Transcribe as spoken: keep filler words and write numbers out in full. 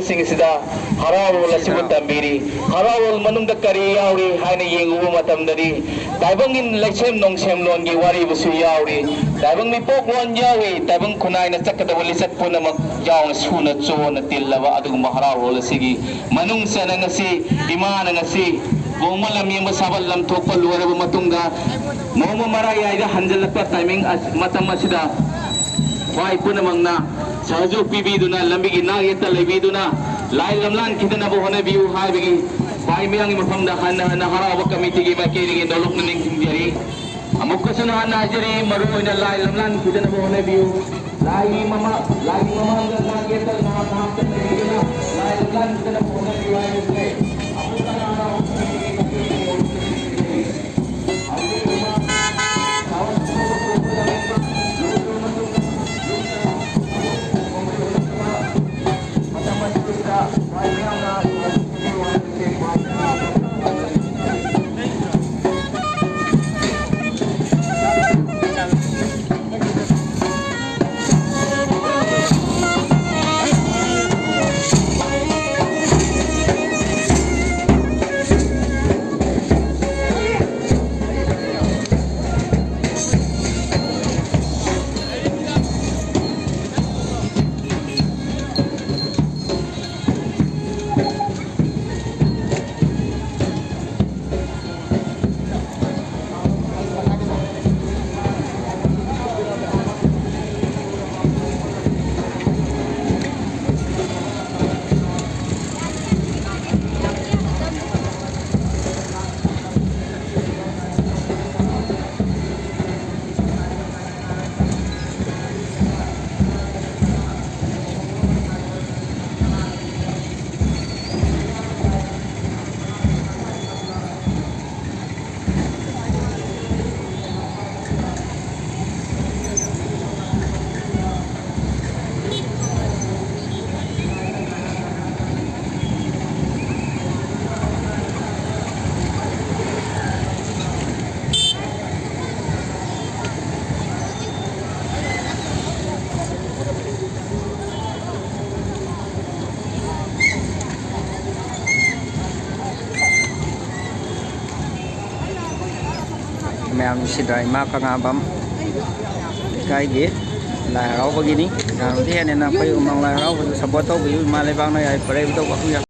ꯁꯤꯡ ꯑꯁꯤꯗ ꯍꯔꯥꯎꯔꯣꯜ ꯑꯁꯤꯕꯨ ꯇꯝꯕꯤꯔꯤ꯫ ꯍꯔꯥꯎꯔꯣꯜ ꯃꯅꯨꯡꯗ ꯀꯔꯤ ꯌꯥꯎꯔꯤ ꯍꯥꯏꯅ ꯌꯦꯡꯉꯨꯕ ꯃꯇꯝꯗꯗꯤ, ꯇꯥꯏꯕꯪꯒꯤ ꯂꯩꯁꯦꯝ ꯅꯣꯡꯁꯦꯝꯂꯣꯟꯒꯤ ꯋꯥꯔꯤꯕꯨꯁꯨ ꯌꯥꯎꯔꯤ꯫ ꯇꯥꯏꯕꯪ ꯃꯤꯄꯣꯛꯂꯣꯟ ꯌꯥꯎꯔꯤ꯫ ꯇꯥꯏꯕꯪ ꯈꯨꯟꯅꯥꯏꯅ ꯆꯠꯀꯗꯕ ꯂꯤꯆꯠ ꯄꯨꯝꯅꯃꯛ ꯌꯥꯎꯅ ꯁꯨꯅ ꯆꯣꯟꯅ ꯇꯤꯜꯂꯕ ꯑꯗꯨꯒꯨꯝꯕ ꯍꯔꯥꯎꯔꯣꯜ ꯑꯁꯤꯒꯤ ꯃꯅꯨꯡ ꯆꯟꯅ ꯉꯁꯤ ꯏꯃꯥꯅ ꯉꯁꯤ ꯂꯨꯍꯣꯡꯕ ꯂꯝ ꯌꯦꯡꯕ ꯁꯥꯕ ꯂꯝ ꯊꯣꯛꯄ ꯂꯣꯏꯔꯕ ꯃꯇꯨꯡꯗ, ꯅꯣꯡꯃ ꯃꯔꯥꯌꯥꯏꯗ ꯍꯟꯖꯤꯜꯂꯛꯄ ꯇꯥꯏꯃꯤꯡ ꯑꯁ-, ꯃꯇꯝ ꯑꯁꯤꯗ ꯈ꯭ꯋꯥꯏ ꯄꯨꯝꯅꯃꯛꯅ ꯁꯍꯖꯣꯛ ꯄꯤꯕꯤꯗꯨꯅ, ꯂꯝꯕꯤꯒꯤ ꯅꯥꯛ ꯌꯦꯠꯇ ꯂꯩꯕꯤꯗꯨꯅ ꯂꯥꯏ ꯂꯝꯂꯥꯟ ꯈꯤꯗꯅꯕ ꯍꯣꯠꯅꯕꯤꯌꯨ ꯍꯥꯏꯕꯒꯤ ꯈ꯭ꯋꯥꯏ ꯃꯌꯥꯝꯒꯤ ꯃꯐꯝꯗ ꯍꯟꯅ ꯍꯟꯅ ꯍꯔꯥꯎꯕ ꯀꯃꯤꯇꯤꯒꯤ ꯃꯥꯏꯀꯩꯗꯒꯤ ꯅꯣꯂꯨꯛꯅ ꯅꯤꯡꯁꯤꯡꯖꯔꯤ꯫ ꯑꯃꯨꯛꯀꯁꯨ ꯅꯍꯥꯟ ꯍꯥꯏꯖꯔꯤ, ꯃꯔꯨꯑꯣꯏꯅ ꯂꯥꯏ ꯂꯝꯂꯥꯟ ꯈꯤꯗꯅꯕ ꯍꯣꯠꯅꯕꯤꯌꯨ꯫ ꯂꯥꯏꯒꯤ ꯃꯃꯥ-, ꯂꯥꯏꯒꯤ ꯃꯃꯥꯡꯗ ꯅꯥꯛ ꯌꯦꯠꯇ ꯉꯥꯏꯍꯥꯛ ꯉꯥꯏꯍꯥꯛꯇ ꯂꯩꯕꯤꯗꯨꯅ ꯂꯥꯏ ꯂꯝꯂꯥꯟ ꯈꯤꯗꯅꯕ ꯍꯣꯠꯅꯕꯤꯌꯨ ꯍꯥꯏꯕꯁꯦ ꯑꯃꯨꯛ ꯀꯅꯥꯅ ꯃꯌꯥꯝ ꯁꯤꯗ ꯏꯃꯥ ꯀꯪꯂꯥꯕꯝ ꯂꯩꯀꯥꯏꯒꯤ ꯂꯥꯏ ꯍꯔꯥꯎꯕꯒꯤꯅꯤ꯫ ꯃꯌꯥꯝꯗꯤ ꯍꯦꯟꯅ ꯍꯦꯟꯅ ꯑꯩꯈꯣꯏ ꯎꯃꯪ ꯂꯥꯏ ꯍꯔꯥꯎꯕꯗꯨ ꯁꯞꯄꯣꯔꯠ ꯇꯧꯕꯤꯌꯨ꯫ ꯏꯃꯥ ꯂꯩꯕꯥꯛꯅ ꯌꯥꯏꯐꯔꯦ ꯇꯧꯕ ꯑꯩꯈꯣꯏ ꯌꯥꯝ